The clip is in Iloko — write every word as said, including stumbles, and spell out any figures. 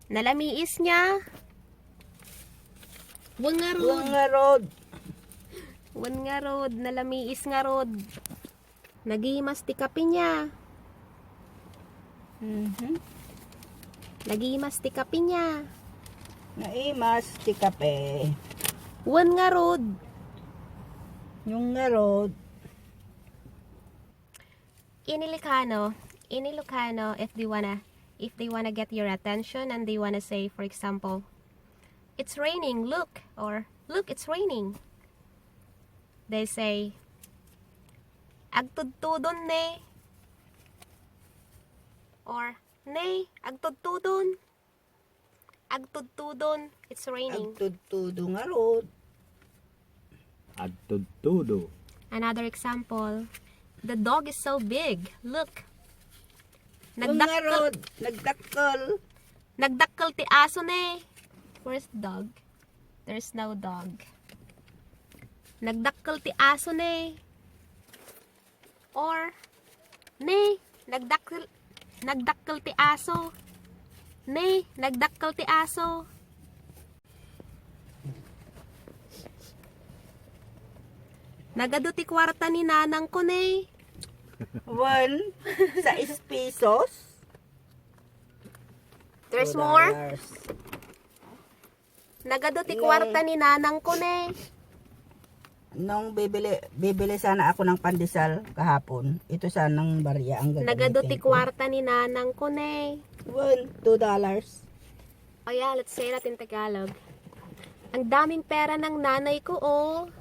Nalamiis nga. Wen ngarud. Wen ngarud. Wen ngarud. Nalamiis ngarud. Nagimas ti kape niya. Mhm. Nagimas ti kape niya. Naimas ti kape. Wen ngarud. Yung ngarud. In Ilocano, in Ilocano, if they wanna, if they wanna get your attention and they wanna say, for example, "It's raining, look," or, "Look, it's raining." They say, "Agtudtudon ne," or, "Ne, agtudtudon." Agtudtudon, it's raining. Agtudtudo ngarud. Agtudtudo. Another example, "The dog is so big. Look." Nagdakkel, ngarud, nagdakkel. Nagdakkel ti aso ne. Where's the dog? There's no dog. Nagdakkel ti aso ne. Or, "Ne, nagdakkel, nagdakkel ti aso. Ne, nagdakkel ti aso." Nagadu ti kuarta ni nanangko ne. Wen, sais pesos. There's more. Two dollars. Nagadu ti kuarta ni nanangko ne. Nung bibili, bibili sana ako ng pandesal kahapon, ito sanang barya ang gagamitin ko. Nagadu ti kuarta ni nanangko ne. Wen, two dollars. Oh yeah, let's say that in Tagalog. Ang daming pera ng nanay ko, oh.